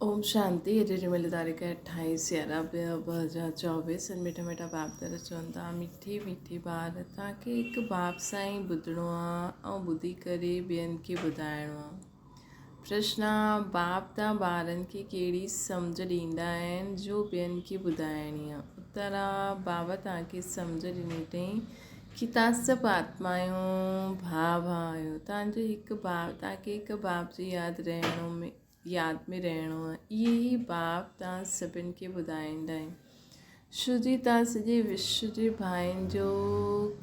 اوم شانتي اڄ جي ملي تاريخ 28 11 2024 ۽ مٺا مٺا باپ دادا چون ٿا مٺي مٺي ٻار توهان کي هڪ باپ سان ئي ٻڌڻو آ ۽ ٻڌي ڪري ٻين کي ٻڌائڻو آ پرشن آ باپ توهان ٻارن کي ڪهڙي سمجهه ڏيندا آهن جو ٻين کي ٻڌائڻي آ اتر آ بابا توهان کي سمجهه ڏني اٿئي ڪي توهان سڀ آتمايون ڀاء ڀاء آهيو توهان جو هڪ باپ توهان کي هڪ باپ جي ياد رهڻو ۾ ياد ۾ رهڻو آهي. اهي ئي باب توهان سڀن کي ٻڌائيندا آهن. شو جي توهان سڄي وشو جي ڀائين جو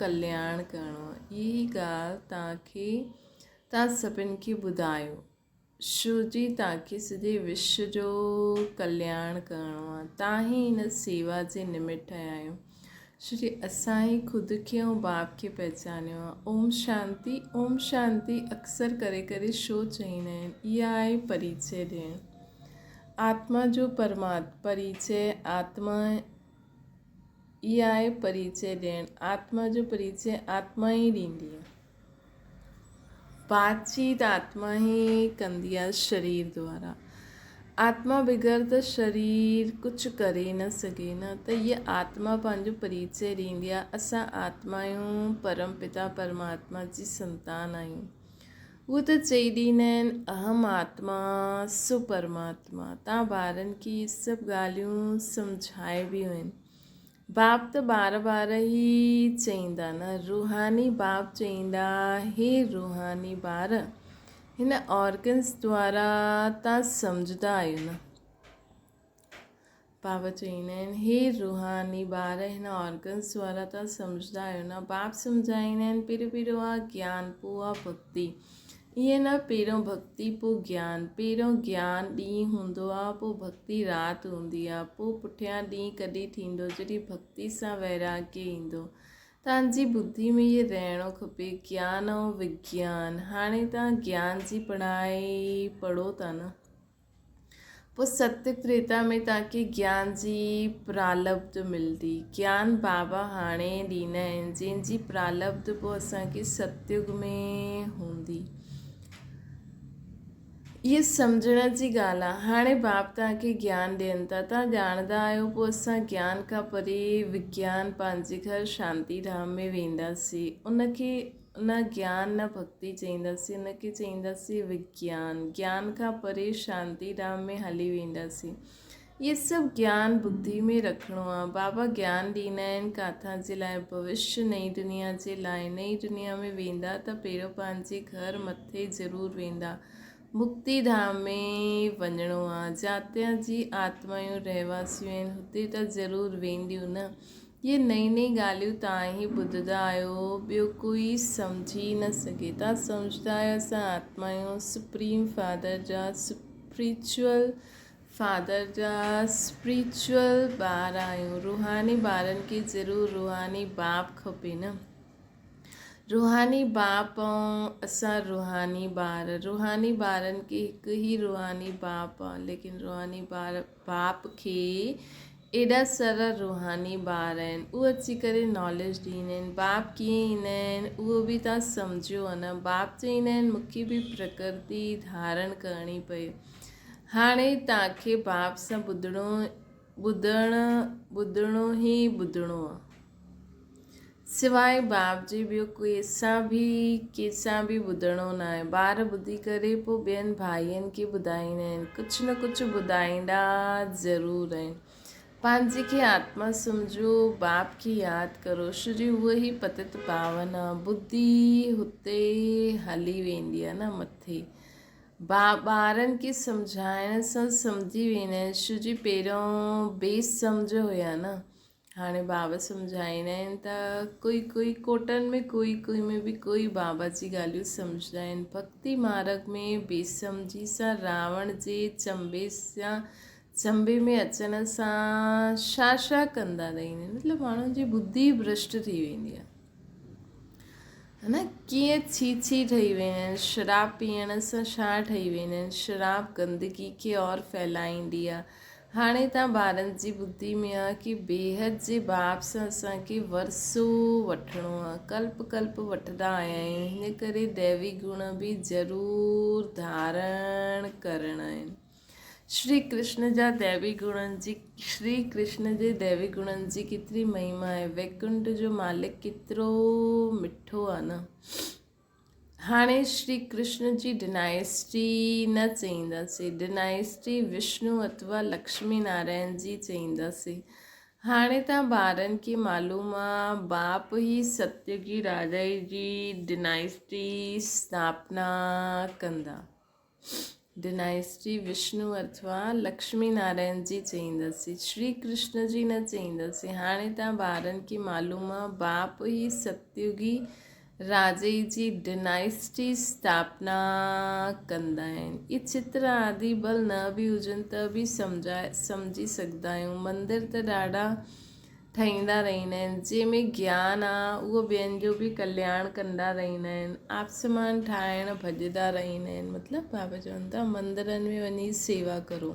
ڪلياڻ ڪرڻو آهي. اهي ئي ڳالهه توهان کي توهان سڀن کي ٻڌايو. شو جي توهان کي سڄي وشو جو ڪلياڻ ڪرڻو آهي. توهان ئي هن سيوا جي نمت ٺهيا آهيو. شري اسان ئي خود کي ۽ باپ کي پهچانيو آ. اوم شانتي اوم شانتي اڪثر ڪري ڪري شو چئيندا آهن. اها آهي پريچئه ڏيڻ. آتما جو پرمات پريچئه آتما اها آهي پريچئه ڏيڻ. آتما جو پريچئه آتما ئي ڏيندي آ. بات چيت آتما ئي ڪندي آ شرير دوارا. آتما بغير ته شرير ڪجهه ڪري نه سگهي نه ته هيء آتما پنهنجو پريچئه ڏيندي آ. اسان آتما آهيون پرم پتا پرماتما جي سنتان آهيون. هو ته چئي ڏيندا آهن اهم آتما سو پرماتما. تان ٻارن کي اهي سڀ ڳالهيون سمجهائبيون آهن. باپ ته بار بار ئي چئيندا نه روحاني باپ چئيندا هي روحاني ٻار هن آرگنس دوارا تان سمجهدا آهيو نه باپ چئيندا آهن هي روحاني ٻار هن آرگنس دوارا تان سمجهدا آهيو نه باپ سمجهائيندا آهن پهريون پهريون آ گيان پوء آ ڀڳتي ائين نه پهريون ڀڳتي پوء گيان، پهريون گيان ڏينهن هوندو آ پوء ڀڳتي رات هوندي آ، پوء پٺيان ڏينهن ڪڏهن ٿيندو جڏهن ڀڳتي سان ويراڳيه ايندو. توهان جي ٻڌي ۾ اهي رهڻو کپي گيان ۽ وگيان. هاڻي توهان گيان جي پڙهائي پڙهو ٿا نه. پوء ستيگ تريتا ۾ توهان کي گيان جي پرالبڌ ملندي. گيان بابا هاڻي ڏيندا آهن، جنهن جي پرالبڌ پوء اسان کي ستيگ ۾ هوندي. اها سمجهڻ جي ڳالهه آهي. هاڻي باپ توهان کي گيان ڏين ٿا. توهان ڄاڻندا آهيو پوء اسان گيان کان پري وگيان پنهنجي گهر شانتي ڌام ۾ وينداسين. ان کي نه گيان نه ڀڳتي چئينداسين، ان کي چئينداسين وگيان. گيان کان پري شانتي ڌام ۾ هلي وينداسين. اهي سڀ گيان ٻڌي ۾ رکڻو آهي. بابا گيان ڏيندا آهن ڪاٿان جي لاء؟ ڀوشيه نئين دنيا جي لاء. نئين دنيا ۾ ويندا ته پهريون پنهنجي گهر مٿي ضرور ويندا. مڪتي ڌام ۾ وڃڻو آهي. جاتيان جي آتمايون رهواسيون آهن هتي ته ضرور وينديون نه. اهي نئين نئين ڳالهيون توهان ئي ٻڌندا آهيو، ٻيو ڪوئي سمجهي نه سگهي. توهان سمجهندا آهيو اسان آتما آهيون، سپريم فادر جا اسپرچوئل فادر جا اسپرچوئل ٻار آهيون. روحاني ٻارن کي ضرور روحاني باپ کپي نه. روحاني باپ ۽ اسان روحاني ٻار. روحاني ٻارن کي هڪ ئي روحاني باپ آهي، ليڪن روحاني ٻار باپ کي ايڏا سارا روحاني ٻار آهن اهي اچي ڪري ناليج ڏيندا آهن باپ ڪيئن ايندا آهن اهو به توهان سمجهيو آهي نه باپ چئيندا آهن مونکي به پرڪرتي ڌارڻ ڪرڻي پئي هاڻي توهان کي باپ سان ٻڌڻو ٻڌڻ ٻڌڻو ئي ٻڌڻو آهي سواء باپ جي ٻيو ڪنهن به ڪنهن سان به ٻڌڻو ناهي. ٻار ٻڌي ڪري پوء ٻين ڀائين کي ٻڌائيندا آهن. ڪجهه نه ڪجهه ٻڌائيندا ضرور آهن. پنهنجي کي آتما سمجهو، باپ کي ياد ڪرو. شري هوء ئي پتت پاون آ. ٻڌي هتي هلي ويندي آ نه مٿي. ٻارن کي سمجهائڻ سان سمجهي ويندا آهن. شري پهريون بي سمجهه هيا نه. هاڻي بابا سمجهائيندا آهن ته ڪوئي ڪوئي ڪوٽن ۾ ڪوئي ڪوئي ۾ به ڪوئي بابا جي ڳالهيون سمجهندا آهن. ڀڳتي مارڳ ۾ بي سمجهي سان راوڻ جي چنبي سان چنبي ۾ اچڻ سان ڇا ڇا ڪندا رهندا آهن مطلب ماڻهن جي ٻڌي ڀرشٽ ٿي ويندي آهي ها نه ڪيئن ڇي ڇي ٺهي ويندا آهن شراب پيئڻ سان ڇا ٺهي ويندا آهن شراب گندگي کي اور ڦهلائيندي آهي هاڻي تان ٻارن جي ٻڌي ۾ آ ڪي بيحد جي باب سان اسان کي ورثو وٺڻو آ، ڪلپ ڪلپ وٺندا آيا آهيون، هن ڪري ديوي گڻ به ضرور ڌارڻ ڪرڻا آهن. شري ڪرشن جا ديوي گڻن جي شري ڪرشن جي ديوي گڻن جي ڪيتري مهما آهي. ويڪنٺ جو مالڪ ڪيترو مٺو آهي نه. هاڻي شري ڪرشن جي ڊنائسٽي نه چئينداسين، ڊنائسٽي وشنو اٿوا لڪشمي نارائڻ جي چئينداسين. هاڻي تان ٻارن کي معلوم آ باپ ئي ستيوگي راجا جي ڊنائسٽي اسٿاپنا ڪندا. ڊنائسٽي وشنو اٿوا لڪشمي نارائڻ جي چئينداسين، شري ڪرشن جي نه چئينداسين. هاڻي تان ٻارن کي معلوم آ باپ ئي ستيوگي راجي جي ڊنائسٽي اسٿاپنا ڪندا آهن. اهي چتر آدي ڀل نه به هجن ته به سمجهائي سمجهي سگهندا آهيون. مندر ته ڏاڍا ٺهيندا رهندا آهن، جنهن ۾ گيان آ اهو ٻين جو به ڪلياڻ ڪندا رهندا آهن، آپسمان ٺاهڻ ڀڄندا رهندا آهن، مطلب بابا چون ٿا مندرن ۾ وڃي سيوا ڪرو.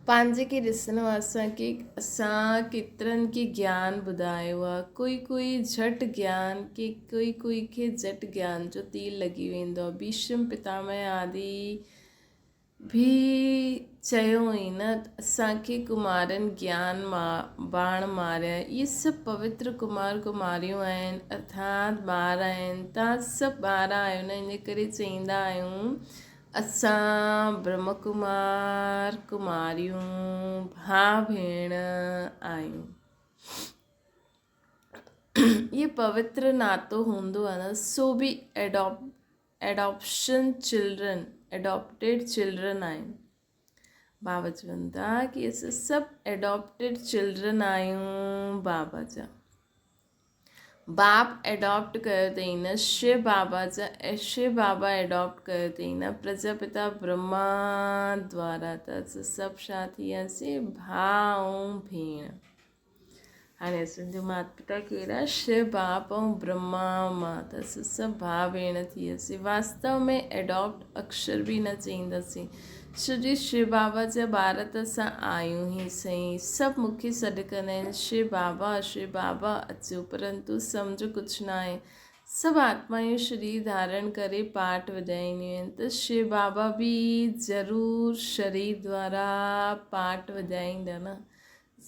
پنهنجي کي ڏسڻو آ اسان کي اسان ڪيترن کي گيان ٻڌايو آ، ڪوئي ڪوئي جهٽ گيان ڪي ڪوئي ڪوئي کي جهٽ گيان جو تير لڳي ويندو آ، ڀيشم پتامهه آدي به چيو هئائين نه ته اسان کي ڪمارن گيان باڻ ماريا. اهي سڀ پوتر ڪمار ڪماريون آهن، ارٿات ٻار آهن. توهان سڀ ٻار آهيو نه، ان ڪري چئيندا آهيون اسان برهم ڪمار ڪماريون ڀاء ڀيڻ آهيون. اهي پوتر ناتو هوندو آهي نه، سو به adapt adoption children, Adopted Children، آهن. بابا چون ٿا ڪي اسين سڀ ايڊاپٽيڊ چلڊرن آهيون بابا جا. باپ ايڊاپٽ ڪيو اٿئي نه شو بابا جا شو بابا ايڊاپٽ ڪيو اٿئي نه پرجاپتا برهما دوارا ته اسين سڀ ڇا ٿي وياسين ڀاء ۽ ڀيڻ. هاڻي اسان جو مات پتا ڪير آهي؟ شو باپ ۽ برهما مان ته اسين سڀ ڀاء ڀيڻ ٿي وياسين. واستو ۾ ايڊاپٽ اڪشر به نه چئينداسين. ڇو جي شو بابا جا ٻار ته اسان آهيون ئي سهي. سڀ مون کي سڏ ڪندا آهن شو بابا، شو بابا اچو پرنتو سمجهه ڪجهه ناهي. سڀ آتمائون شرير ڌارڻ ڪري پاٺ وڄائينديون آهن ته شو بابا به ضرور شرير دوارا پاٺ وڄائيندا نه.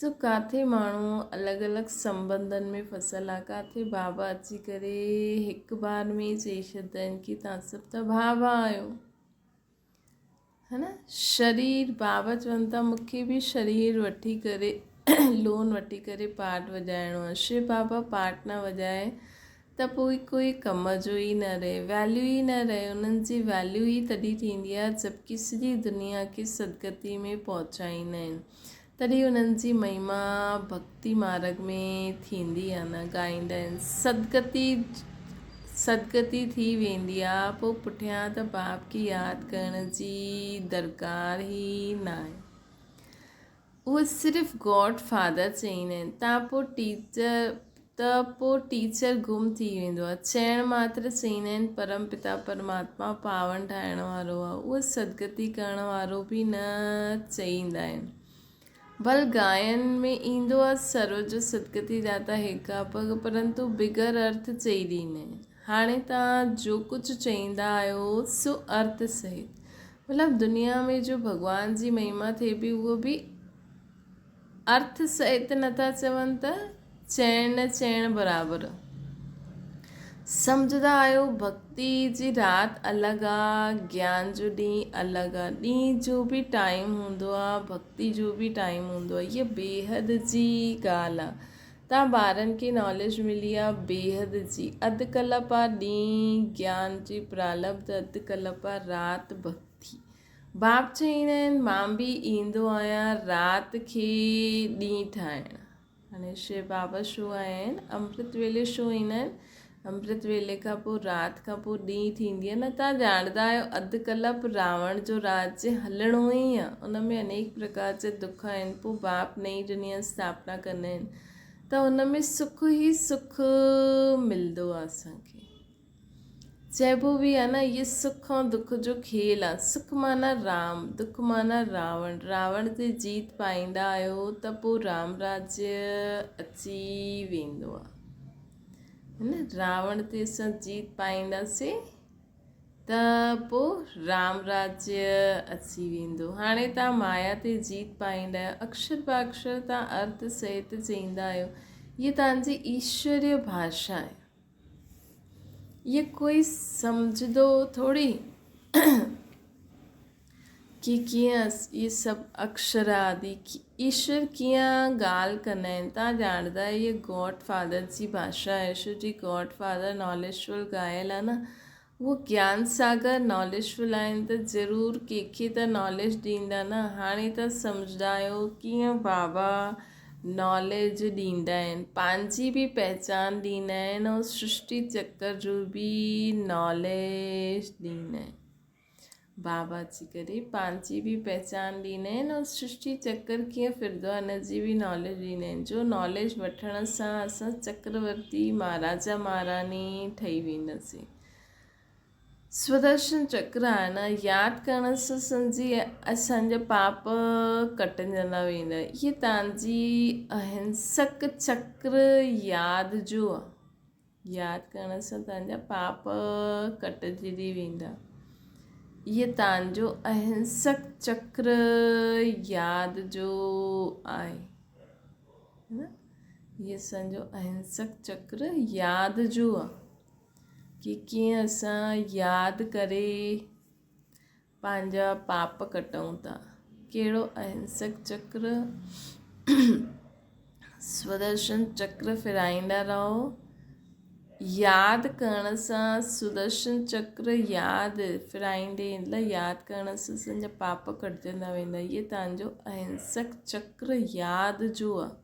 سو ڪاٿي ماڻهو الڳ الڳ سنٻنڌن ۾ ڦسل آ، ڪاٿي بابا اچي ڪري هڪ بار ۾ ئي چئي ڇڏدا آهن ڪي توهان سڀ ته ڀاء ڀاء آهيو ها نه شرير بابا چون ٿا مونکي به شرير وٺي ڪري لون وٺي ڪري پاٽ وڄائڻو آ شو بابا پاٽ نه وڄائي ته پوء ڪوئي ڪم جو ئي نه رهي ويليو ئي نه رهي انهن جي ويليو ئي تڏهن ٿيندي آ جبڪي سڄي دنيا کي سدگتي ۾ پهچائيندا آهن تڏهن انهن جي مهما ڀڳتي مارڳ ۾ ٿيندي آ نه ڳائيندا آهن سدگتي سدگتي ٿي ويندي آ پوء پٺيان ته باپ کي ياد ڪرڻ جي درڪار ئي ناهي. اهي صرف گاڊ فادر چئيندا آهن تان پوء ٽيچر ته پوء ٽيچر گم ٿي ويندو آهي چئڻ ماتر چئيندا آهن پرم پتا پرماتما پاون ٺاهڻ وارو آهي اهو سدگتي ڪرڻ وارو به نه چئيندا آهن ڀل گائن ۾ ايندو آهي سرو جو سدگتي داتا هڪ آهي پر پرنتو بغير ارٿ چئي ڏيندا آهن هاڻي توهان جو ڪجهه چئيندا آهيو سو ارٿ سهت مطلب دنيا ۾ جو ڀڳوان جي مهما ٿئي پئي اهو به ارٿ سهت نٿا چون ته چئڻ نه چئڻ برابر سمجهندا آهيو ڀڳتي جي رات الڳ آ گيان جو ڏينهن الڳ آ ڏينهن جو به ٽائيم هوندو آ ڀڳتي جو به ٽائيم هوندو آ هيء بيحد جي ڳالهه آ تان ٻارن کي ناليج ملي آ بيحد جي. اڌ ڪلپ آ ڏينهن گيان جي پرالبڌ اڌ ڪلپ آ رات ڀڳتي. باپ چئيندا آهن مان به ايندو آهيان رات کي ڏينهن ٺاهڻ. هاڻي شو بابا شو آيا آهن امرت ويلي شو ايندا آهن امرت ويلي کان پوء رات کان پوء ڏينهن ٿيندي آهي نه تان ڄاڻندا آهيو اڌ ڪلپ راوڻ جو راڄ هلڻو ئي آهي ان ۾ انيڪ پرڪار جا دک آهن پوء باپ نئين دنيا اسٿاپنا ڪندا آهن ته ان ۾ سک ئي سک ملندو آهي اسان کي چئبو به آهي نه اهي سک ۽ دک جو کيل آهي سک معنيٰ رام دک معنيٰ راوڻ راوڻ تي جيت پائيندا آهيو ته پوء رام راڄ اچي ويندو آهي نه راوڻ تي اسان جيت پائينداسين ته پوء رام راجيه اچي ويندو. هاڻي توهان مايا تي جيت پائيندا آهيو. اڪشر باڪشر توهان ارٿ سهت چئيندا آهيو. هيء توهان جي ايشوريه ڀاشا آهي. هيء ڪوئي سمجهندو ٿوري ڪي ڪيئن اهي سڀ اڪشر آدي ايشور ڪيئن ڳالهه ڪندا آهن. توهان ڄاڻندا آهيو هيء گاڊ فادر جي ڀاشا آهي. ايشور جي گاڊ فادر ناليجفل ڳايل آهي نه. اهو گيان ساگر ناليجفل آهن ته ضرور ڪنهن کي ته ناليج ڏيندا نه. هاڻي ته سمجهندا آهيو ڪيئن بابا ناليج ڏيندا آهن. پنهنجي به پهچان ڏيندا آهن ۽ سرشٽي چڪر جو به ناليج ڏيندا آهن. بابا اچي ڪري پنهنجي به پهچان ڏيندا آهن ۽ سرشٽي چڪر ڪيئن ڦرندو آهي ان جي به ناليج ڏيندا آهن جو ناليج وٺڻ سان اسان چڪرورتي مهاراجا مهاراڻي ٺهي وينداسين. سودرشن چڪر آهي نه ياد ڪرڻ سان سمجهي اسان جا پاپ ڪٽجندا ويندا. هي تان جي اهنسڪ چڪر ياد جو آهي. ياد ڪرڻ سان توهان جا پاپ ڪٽجي ويندا. اهي توهان جو اهنسڪ چڪر ياد جو آهي. اهي اسان جو اهنسڪ چڪر ياد جو آهي ڪي ڪيئن اسان ياد ڪري پنهنجا پاپ ڪٽون ٿا. ڪهڙو اهنسڪ چڪر؟ سودرشن چڪر ڦيرائيندا رهو. ياد ڪرڻ سان سودرشن چڪر ياد ڦيرائيندي مطلب ياد ڪرڻ سان اسان جا پاپ ڪٽجندا ويندا. هي توهان جو اهنسڪ چڪر ياد جو آهي.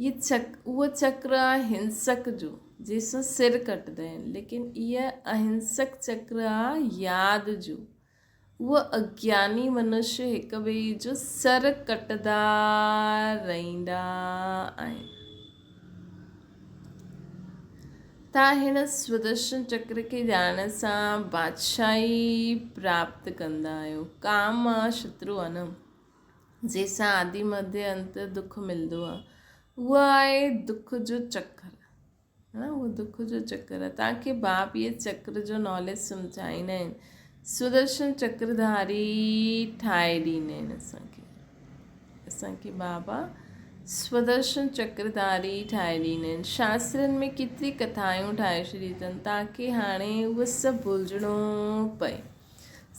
هي چڪ اهو چڪر آهي هنسڪ جو جنهن سان سر ڪٽدا آهن ليڪن اها اهنسڪ چڪر آهي ياد جو اهو اگياني منشي هڪ ٻئي جو سر ڪٽدا رهندا آهن. تان هن سودرشن چڪر کي ڄاڻڻ سان بادشاهي پراپت ڪندا آهيو. ڪام آ شترو آ نه. جنهن سان آدي مڌيه انت دک ملندو آهي اهو آهي دک جو چڪر ها اهو دک جو چڪر آهي توهان کي باپ اهي چڪر جو ناليج سمجهائيندا آهن سدرشن چڪرڌاري ٺاهي ڏيندا آهن اسانکي اسانکي بابا سودرشن چڪرڌاري ٺاهي ڏيندا آهن شاسترن ۾ ڪيتري ڪٿائون ٺاهي ڇڏي اٿن توهان هاڻي اهو سڀ ڀلجڻو پئي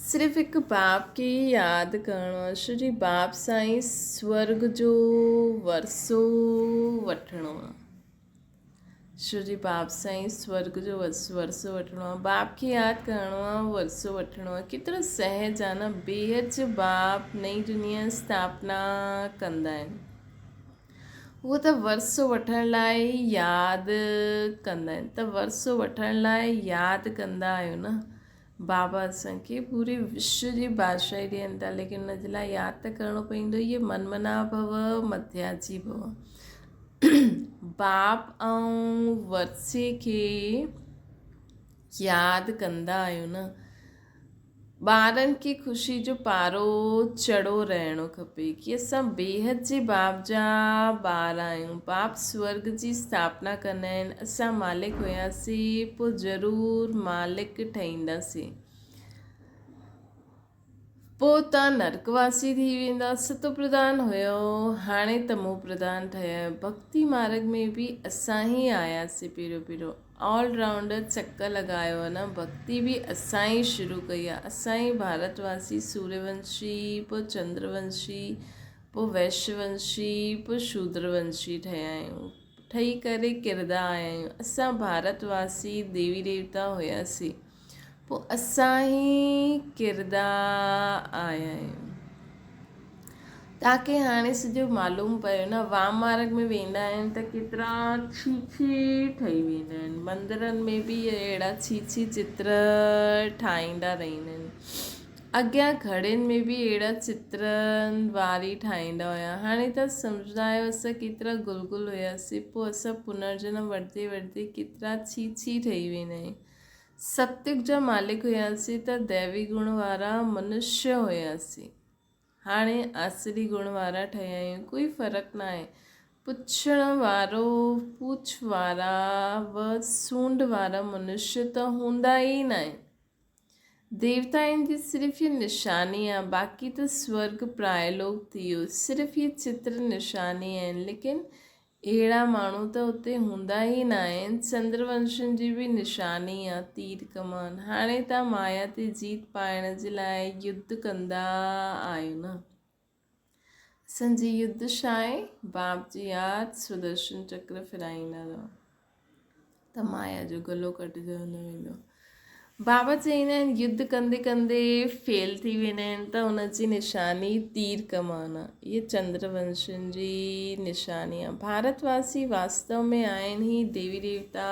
صرف هڪ باپ کي ئي ياد ڪرڻو آهي، شري باپ سان ئي سورڳ جو ورثو وٺڻو آهي. شري باپ سان ئي سورڳ جو ورثو وٺڻو آهي. باپ کي ياد ڪرڻو آهي، ورثو وٺڻو آهي. ڪيترو سهج آهي نه، بيحد جو باپ نئين دنيا اسٿاپنا ڪندا آهن. هو ته ورثو وٺڻ لاء ئي ياد ڪندا آهن ته ورثو وٺڻ لاء ياد ڪندا آهيو نه. بابا اسان کي پوري وشو جي بادشاهي ڏين ٿا ليڪن ان جي لاء ياد ته ڪرڻو پوندو اهي من منا ڀو مٿياجي ڀو باپ ۽ ورثي کي ياد ڪندا آهيون نه ٻارن کي خوشي جو پارو چڙهو رهڻو کپي ڪي اسان بيحد جي باپ جا ٻار آهيون. باپ سورڳ جي اسٿاپنا ڪندا آهن. اسان مالڪ هياسين پوء ضرور مالڪ ٺهينداسين. پوء تان نرڪ واسي ٿي ويندا. ستو پرڌان هيو هاڻي تمو پرڌان ٺهيا آهيو. ڀڳتي مارڳ ۾ به اسان ئي آياسين پهريون پهريون. آل رائونڊر چڪر لڳايو آ نه ڀڳتي به اسان ئي شروع ڪئي آ اسان ئي ڀارت واسي سوريه ونشي پوء چندر ونشي پوء ويشيه ونشي پوء شودر ونشي ٺهيا آهيون ٺهي ڪري ڪردا آيا آهيون اسان ڀارت واسي ديوي ديوتا هياسي پوء اسان ئي ڪردا آيا آهيون. تاڪه هاڻي سڄو معلوم پيو نه وام مارگ ۾ ويندا آهن ته ڪيترا ڇي ڇي ٺهي ويندا آهن مندرن ۾ به اهڙا ڇي ڇي چتر ٺاهيندا رهندا آهن اڳيان گهڙين ۾ به اهڙا چترن واري ٺاهيندا هيا هاڻي ته سمجهندا آهيو اسان ڪيترا گل گل هياسي پوء اسان پنرجنم وٺندي وٺندي ڪيترا ڇي ڇي ٺهي ويندا آهيون ستيگ جا مالڪ هياسين ته ديوي گڻ وارا منشيه هياسين. هاڻي آسري گڻ وارا ٺهيا آهيون. ڪوئي فرق ناهي. پڇڻ وارو، پوڇ وارا و سونڍ وارا منشيه ته هوندا ئي ناهن. ديوتائن جي صرف هيء نشاني آ، باقي ته سورڳ پرائلوڪ ٿي ويو. صرف هي چتر نشاني آهن، ليڪن اهڙا ماڻهو ته اتي هوندا ئي ناهن. چندر ونشين جي به نشاني آ تير ڪمان. هاڻي توهان مايا تي جيت پائڻ جي لاء يڌ ڪندا آهيو نه. اسان جي يڌ ڇا آهي؟ باپ جي ياد سدرشن چڪر ڦرائيندا رهو ته مايا جو گلو ڪٽجندو ويندو. بابا چئيندا آهن يڌ ڪندي ڪندي فيل ٿي ويندا آهن ته ان جي نشاني تير ڪمان آهي. هيء چندر ونشين جي نشاني آهي. ڀارت واسي واستو ۾ آهن هي ديوي ديوتا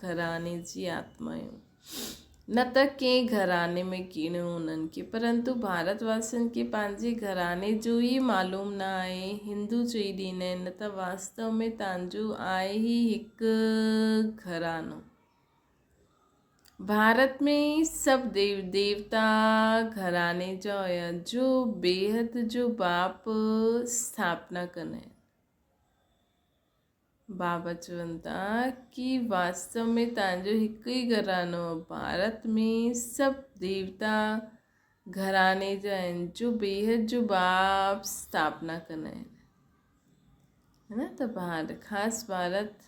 گهراڻي جي آتمايون. نه ته ڪنهن گهراڻي ۾ ڳڻيو انهن کي، پرنتو ڀارت واسين کي پنهنجي گهراڻي جو ئي معلوم نه آهي، هندو چئي ڏيندا آهن، نه ته واستو ۾ تانجو آهي ئي هڪ گهراڻو. ڀارت ۾ ئي سڀ ديو ديوتا گهراڻي جا هيا، جو بيحد جو باپ اسٿاپنا ڪندا آهن. بابا چون ٿا ڪي واستو ۾ تانجو هڪ ئي گهراڻو آ. ڀارت ۾ سڀ ديوتا گهراڻي جا آهن جو بيحد جو باپ اسٿاپنا ڪندا آهن. هي نه ته ڀارت خاص ڀارت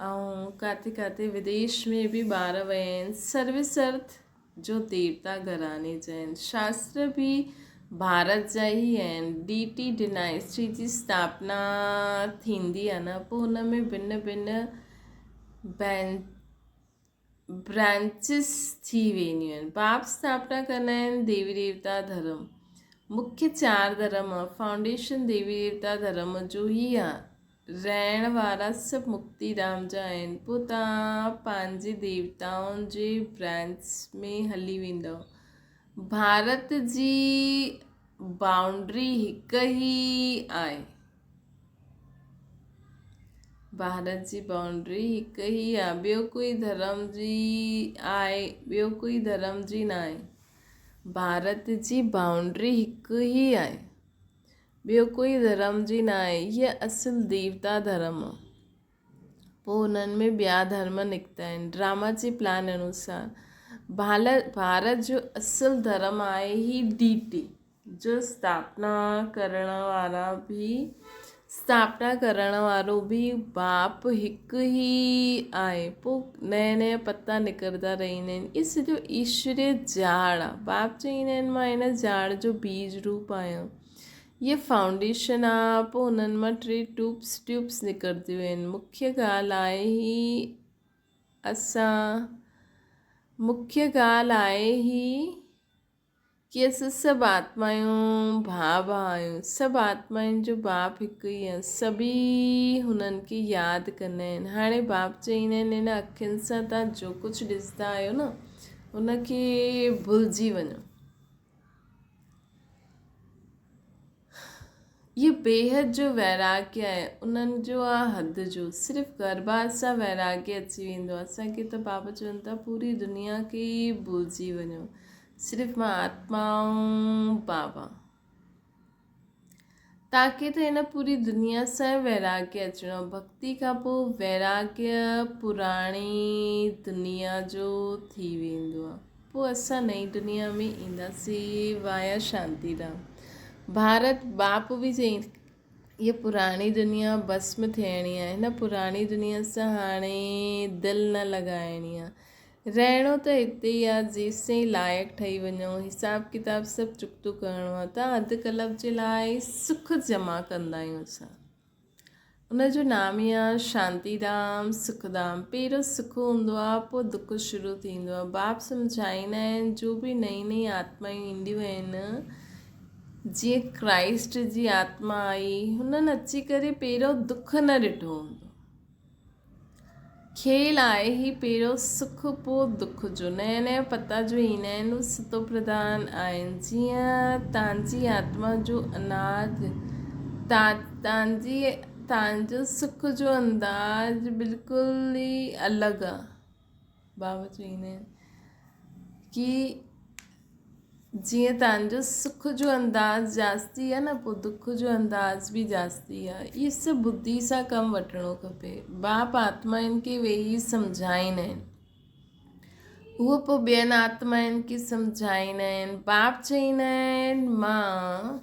۽ ڪاٿي ڪاٿي وديش ۾ به ٻار ويا آهن سروس ارٿ جو ديوتا گهراڻي جا آهن. شاستر به ڀارت جا ئي آهن. ڊي ٽي ڊنائسٽي جي اسٿاپنا ٿيندي آهي نه پوء ان ۾ ڀن ڀن برانچز ٿي وينديون آهن. باپ اسٿاپنا ڪندا آهن ديوي ديوتا ڌرم. مکيه چار ڌرم فائونڊيشن ديوي ديوتا ڌرم جو ئي آهي. رهڻ وارا سڀ مڪتي ڌام جا آهن، پوء توهان پنهنجي ديوتائن جي برانچ ۾ هلي ويندؤ. ڀارت جي بائونڊري هڪ ئي آهي. ڀارت جي بائونڊري هڪ ئي آهي، ٻيو ڪوئي ڌرم جي آهي، ٻيو ڪوئي ڌرم جي ناهي. ڀارت جي بائونڊري هڪ ئي آهي. ٻيو ڪوئي ڌرم جي ناهي، هيء اصل ديوتا ڌرم آ. پوء انهن ۾ ٻيا ڌرم نڪتا آهن. ڊراما جي پلان انوسار ڀارت جو اصل ڌرم آهي هي ڊيٽي جو اسٿاپنا ڪرڻ وارا به اسٿاپنا ڪرڻ وارو به باپ هڪ ئي آهي. پوء نيا نيا پتا نڪرندا رهندا آهن. اهو سڄو ايشوريه جهاڙ آ. باپ چئيندا آهن مان هن جهاڙ جو بيج روپ آهيان. هيء فائونڊيشن آ. پوء انهن مان ٽي ٽوپس Tubes نڪرنديون آهن. مکيه ڳالهه آهي هي اسان مکيه ڳالهه آهي هي ڪي اسان سڀ آتمايون ڀاء ڀاء آهيون. سڀ آتمائن جو باپ هڪ ئي آهي. سڀئي هنن کي ياد ڪندا آهن. هاڻي باپ چئيندا آهن هن اکين سان توهان جو ڪجهه ڏسندا آهيو نه ان کي ڀلجي وڃو. اهو بيحد جو ويراڳي آهي، انهن جو آ حد جو، صرف گرڀات سان ويراڳي اچي ويندو آهي، اسان کي ته بابا چون ٿا پوري دنيا کي ئي ڀلجي وڃو، صرف مان آتما آهيان بابا. تاڪي ته هن پوري دنيا سان ويراڳي اچڻو آهي، ڀڳتي کان پوء ويراڳي پراڻي دنيا جو ٿي ويندو آهي. پوء اسان نئين دنيا ۾ اينداسين وايا شانتي ڌام. ڀارت باپ به چئي هيء پراڻي دنيا ڀسم ٿيڻي آهي. هن پراڻي دنيا سان هاڻي دل نه لڳائڻي آهي. رهڻو ته هتي ئي آهي جيستائين لائق ٺهي وڃون. حساب ڪتاب سڀ چڪتو ڪرڻو آهي ته اڌ ڪلپ جي لاء سک جمع ڪندا آهيون اسان. ان جو نام ئي آ شانتي ڌام، سک ڌام. پهريون سک هوندو آ، پوء دک شروع ٿيندو آ. باپ سمجهائيندا آهن، جو به نئين نئين آتمائون اينديون آهن، جيئن ڪرائسٽ جي آتما آئي، هنن اچي ڪري پهريون دک نه ڏٺو هوندو. کيل آهي هي پهريون سک پوء دک جو. نيا نيا پتا جو ايندا آهن اهي ستو پرڌان آهن. جيئن تانجي آتما جو اناج تانجي تانجو سک جو انداز بلڪل ئي الڳ آ. بابا چئيندا آهن ڪي جيئن توهان جو سک جو انداز جاستي آهي نه پوء دک جو انداز به جاستي آهي. اهي سڀ ٻڌي سان ڪم وٺڻو کپي. باپ آتمائن کي ويهي سمجهائيندا آهن. هو پوء ٻين آتمائن کي سمجهائيندا آهن. باپ چئيندا آهن، مان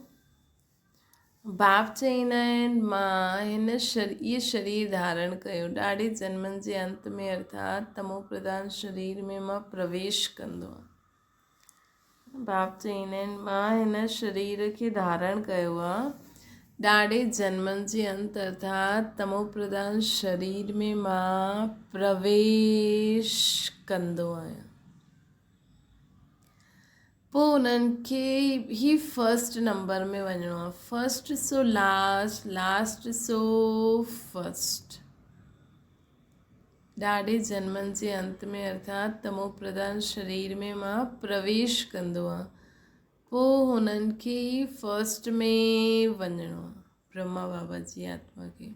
باپ چئيندا آهن، مان هن اهي شرير ڌارڻ ڪيو. ڏاڍي جنمن جي انت ۾ ارٿات تمو پرڌان شرير ۾ مان پرويش ڪندو آهيان. باپ چئيندا آهن، مان هن شرير کي ڌارڻ ڪيو آ، ڏاڍي جنمن جي انت ارٿات تمو پرڌان شرير ۾ مان پرويش ڪندو آهيان. پوء انهن کي هي فرسٽ نمبر ۾ وڃڻو آ، فرسٽ سو لاسٽ، لاسٽ سو فرسٽ. ڏاڍي جنمن جي انت ۾ ارٿات تمو پرڌان شرير ۾ مان پرويش ڪندو آهيان. پوء هنن کي ئي فرسٽ ۾ وڃڻو آهي. برهما بابا جي آتما کي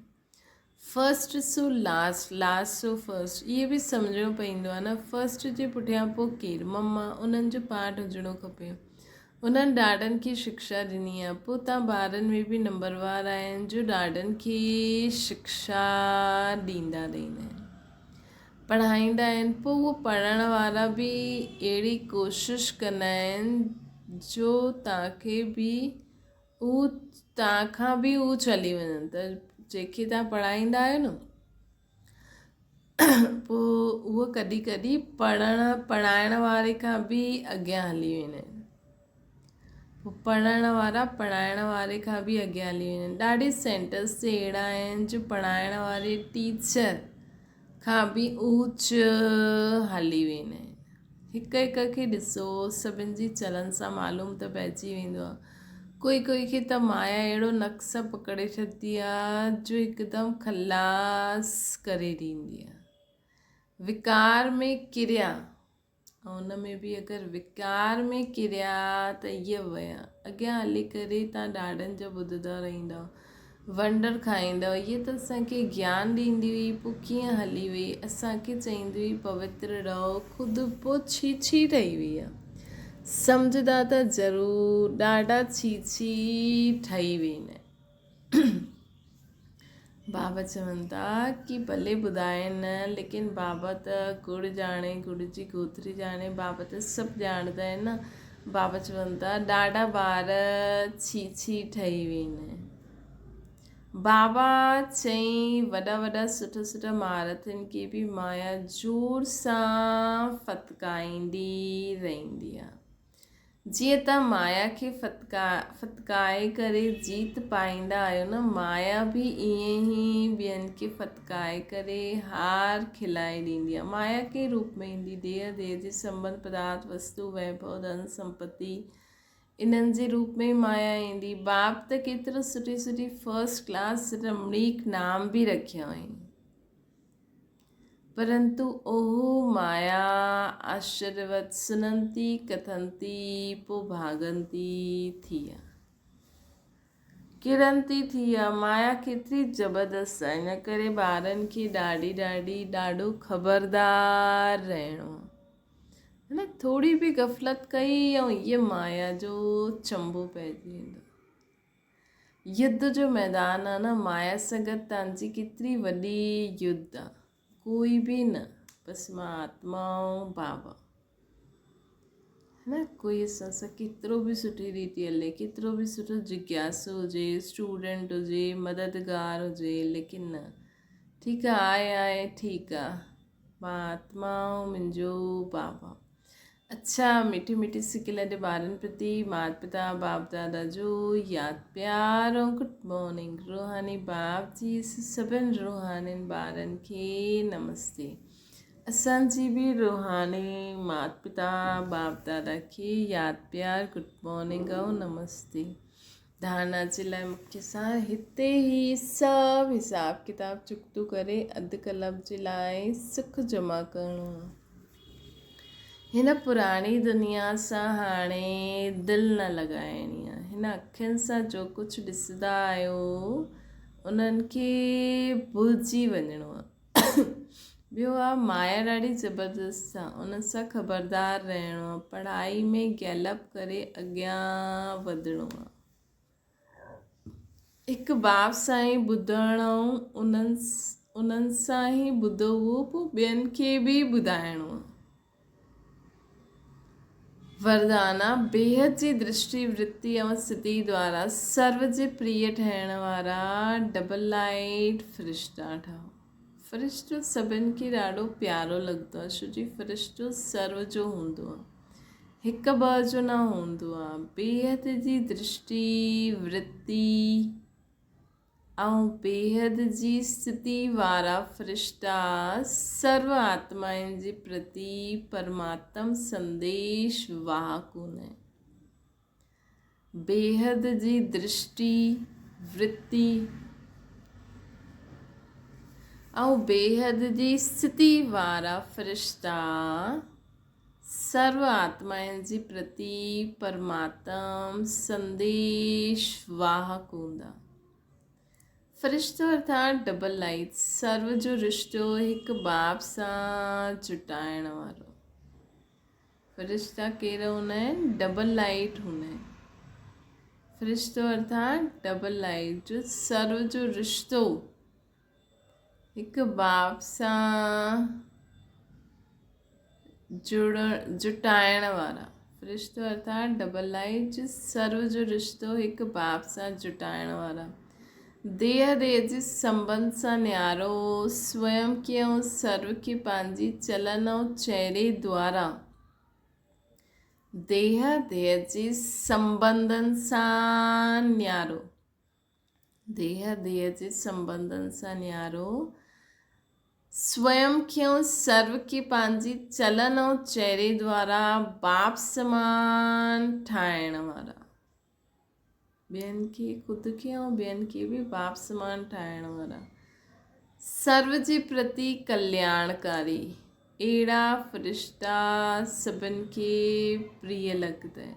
فرسٽ سو لاسٽ، لاسٽ سو فرسٽ اهي به سمجهڻو پوندو آهي نه. فرسٽ جي پٺيان پوء ڪير؟ مما، انهن جو پارٽ هجڻو کپي. انهن ڏاڏن کي شڪشا ڏني آ پوء تان ٻارن ۾ به نمبروار آهن جو ڏاڏن کي شڪشا ڏيندا رهندا آهن پڙهائيندا آهن پوء اهو پڙهڻ وارا به اهڙي ڪوشش ڪندا آهن جو تان کي به هو تان کان به هو چلي وڃن ته جيڪي تان پڙهائيندا آهيو نه پوء اهو ڪڏهن ڪڏهن پڙهڻ پڙهائڻ واري کان به اڳيان هلي ويندا آهن. پوء پڙهڻ وارا پڙهائڻ واري کان به اڳيان هلي ويندا آهن. ڏاڍي سينٽرس تي اهڙا آهن جو پڙهائڻ واري ٽيچر کان به اوچ هلي ويندا آهن. هڪ هڪ کي ڏسو سڀن جي چلن سان معلوم ته پئجي ويندو آهي. ڪوئي ڪوئي کي ته مايا اهڙو نقص پڪڙي ڇڏندي آ جو هڪدم خلاص ڪري ڏيندي آ. وڪار ۾ ڪريا ۽ ان ۾ به اگر وڪار ۾ ڪريا ته اهي ويا. اڳيان هلي ڪري تان ڏاڍن جا ٻڌندا رهندؤ، ونڊر کائيندؤ. اهي ته اسان کي گيان ڏيندي هئي پوء ڪيئن هلي وئي. اسان کي چئيندي هئي پوتر رهو خود پوء ڇي ڇي ٺهي وئي آ. سمجهندا ته ضرور ڏاڍا ڇي ڇي ٺهي ويندا آهن. بابا چون ٿا ڪي ڀلي ٻڌائين نه ليڪن بابا ته ڳڙ ڄاڻي ڳڙ جي ڳوٿري ڄاڻي بابا ته سڀ ڄاڻندا آهن نه بابا چون ٿا ڏاڍا ٻار ڇي ڇي ٺهي ويندا آهن. بابا چئين وڏا وڏا سٺا سٺا مهارٿين کي به مايا زور سان ڦٿڪائيندي رهندي آ. جيئن توهان مايا کي ڦٿڪائي ڪري جيت پائيندا آهيو نه، مايا به ائين ئي ٻين کي ڦٿڪائي ڪري هار کلائي ڏيندي آ. مايا ڪنهن روپ ۾ ايندي؟ ديهه، ديهه جي سنٻنڌ، پدارٿ، وستو، ويڀو، ڌن، سمپتي، انهن جي روپ ۾ مايا ايندي. باپ ته ڪيترو سٺي سٺي فرسٽ ڪلاس رمڻيڪ نام به رکيا هئائين. پرنتو اهو مايا آشچريوت سننتي ڪٿنتي پو ڀاڳنتي ٿي آ. ڪرنتي ٿي آ. مايا ڪيتري زبردست آ. ان ڪري ٻارن کي ڏاڍي ڏاڍي ڏاڍو خبردار رهڻو آ. نه ٿوري به غفلت ڪئي ۽ هيء مايا جو چنبو پئجي ويندو. يڌ جو ميدان آ نه مايا سان گڏ تنهنجي ڪيتري وڏي يڌ آ. ڪوئي به نه بس مان آتما ۽ بابا. نه ڪوئي اسان سان ڪيترو به سٺي ريتي هلي ڪيترو به سٺو جگياسو هجي اسٽوڊنٽ هجي مددگار هجي ليڪن نه ٺيڪ آ آهي آهي ٺيڪ آ. مان آتما ۽ منهنجو بابا. اڇا مٺي مٺي سڪيلڌي ٻارن پرتي مات پتا باپ دادا جو ياد پيار ۽ گڊ مارننگ روحاني باپ جي سڀن روحانين ٻارن کي نمستي اسان جي به روحاني مات پتا باپ دادا کي ياد پيار گڊ مارننگ ۽ نمستي ڌارڻا جي لاء مکيه سار هتي هي سڀ حساب ڪتاب چڪتو ڪري اڌ ڪلب جي لاء سک جمع ڪرڻو آهي. هن پراڻي دنيا سان هاڻي دل نه لڳائڻي آهي. هن اکين سان جو ڪجهه ڏسندا آهيو انهن کي ڀلجي وڃڻو آهي. ٻيو آ مايا ڏاڍي زبردست آ ان سان خبردار رهڻو آ پڙهائي ۾ گيلپ ڪري اڳيان وڌڻو آ هڪ باب سان ئي ٻڌڻ ۽ انهن سان ئي ٻڌو اهو پوء ٻين کي به ٻڌائڻو آ. وردان آ، بيحد جي درشٽي ورتي ۽ ستي دوارا سرو جي پريه ٺهڻ وارا ڊبل لائيٽ فرشتا ٺهو. فرشتو سڀن کي ڏاڍو پيارو لڳندو آ، ڇو جي فرشتو سرو جو هوندو آ، هڪ ٻه جو نه هوندو آ. بيحد جي درشٽي ورتي ۽ بيحد جي ستي وارا فرشتا سرو آتمائن جي پرتي پرماتم سنديش واهڪ هوندا آهن. بيحد جي درشٽي، ورتي ۽ بيحد جي ستي وارا فرشتا سرو آتمائن جي پرتي پرماتم سنديش واهڪ هوندا. فرشتو ارٿات ڊبل لائيٽ سرو جو رشتو هڪ باپ سان جٽائڻ وارو. فرشتا ڪير هوندا آهن؟ ڊبل لائيٽ هوندا آهن. فرشتو ارٿات ڊبل لائيٽ جو سرو جو رشتو هڪ باپ سان جڙڻ جٽائڻ وارا فرشتو ارٿات ڊبل لائيٽ سرو جو رشتو هڪ باپ سان جٽائڻ وارا ديهه ديهه جي سنٻنڌ سان نيارو سويم کي ۽ سرو کي پنهنجي چلن ۽ چهري دوارا ديهه ديهه جي سنٻنڌن سان نيارو ديهه ديهه جي سنٻنڌن سان نيارو، سويم کي ۽ سرو کي پنهنجي چلن ۽ چهري دوارا باپ سمان ٺاهڻ وارا. ٻين کي، خود کي ۽ ٻين کي به باپ سمان ٺاهڻ وارا. سرو جي پرتي ڪلياڻڪاري. اهڙا فرشتا سڀن کي پريه لڳندا آهن.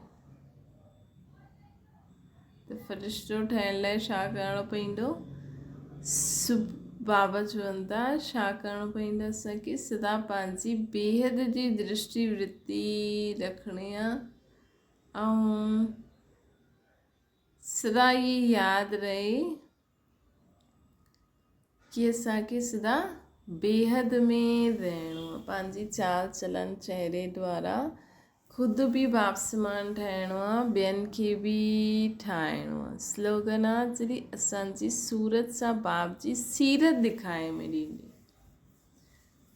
ته فرشتو ٺهڻ لاء ڇا ڪرڻو پوندو؟ سب بابا چون ٿا ڇا ڪرڻو پوندو اسان کي سدا پنهنجي بيحد جي درشٽي ورتي رکڻي آ ۽ سدا هي ياد رهي ڪي اسان کي سدا بيحد ۾ رهڻو آ پنهنجي چال چلن چهري دوارا خود به باپ سمان ٺاهڻو آ ٻين کي به ٺاهڻو آ سلوگن آ جڏهن اسان جي صورت سان باپ جي سيرت ڏکائي ۾ ڏيندي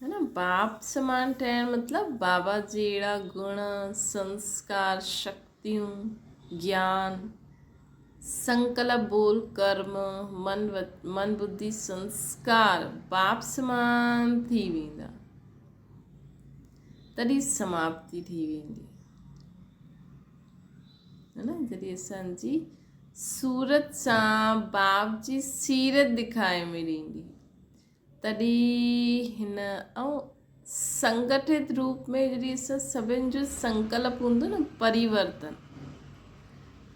ہے نا باپ سمان ٺهڻ مطلب بابا جهڙا گڻ سنسڪار شڪتيون گيان سنڪلپ بول ڪرم من من ٻڌي سنسڪار باپ سمان ٿي ويندا تڏهن سماپتي ٿي ويندي ہے نا جڏهن اسان جي صورت سان باپ جي سيرت ڏکائي ۾ ڏيندي تڏهن هن ۽ سنگٺت روپ ۾ جڏهن اسان سڀن جو سنڪلپ هوندو نه پريورتن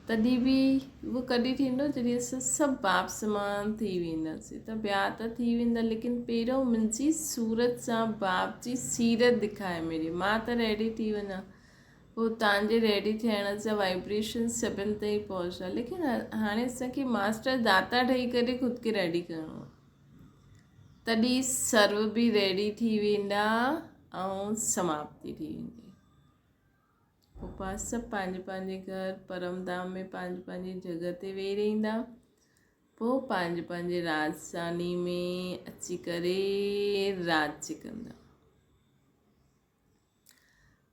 تڏهن به اهو ڪڏهن ٿيندو جڏهن اسان سڀ باپ سمان ٿي وينداسين ته ٻيا ته ٿي ويندا ليڪن پهريون منهنجي صورت سان باپ جي سيرت دکائي ملي مان ته ريڊي ٿي وڃان پوء تان جي ريڊي ٿيڻ جا وائبريشن سڀن تائين پهچندا ليڪن هاڻي اسان کي ماسٽر داتا ٺهي ڪري خود کي ريڊي ڪرڻو آهي تڏهن سرو به ريڊي ٿي ويندا ۽ سماپتي ٿي ويندي. پوء پاڻ سڀ پنهنجي پنهنجي گهر پرم ڌام ۾ پنهنجي پنهنجي جڳهه تي ويهي رهندا. پوء پنهنجي پنهنجي راڄڌاني ۾ اچي ڪري راڄ ڪندا.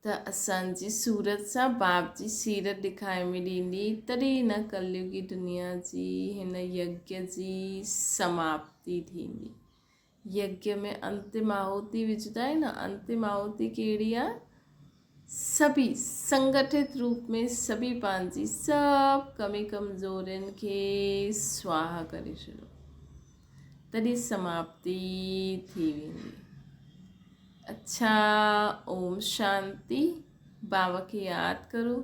ته اسان جي صورت سان باپ جي سيرت ڏکائي ۾ ڏيندي، تڏهن هن ڪليوگي دنيا جي هن يگيا جي سماپتي ٿيندي. يگيا ۾ انتم آهوتي وجهندا آهن نه، انتم آهوتي ڪهڙي آهي؟ سڀئي سنگٺت روپ ۾ سڀئي پنهنجي سڀ ڪمي ڪمزورين کي سواها ڪري ڇڏو تڏهن سماپتي ٿي ويندي. اڇا اوم شانتي. بابا کي ياد ڪرو.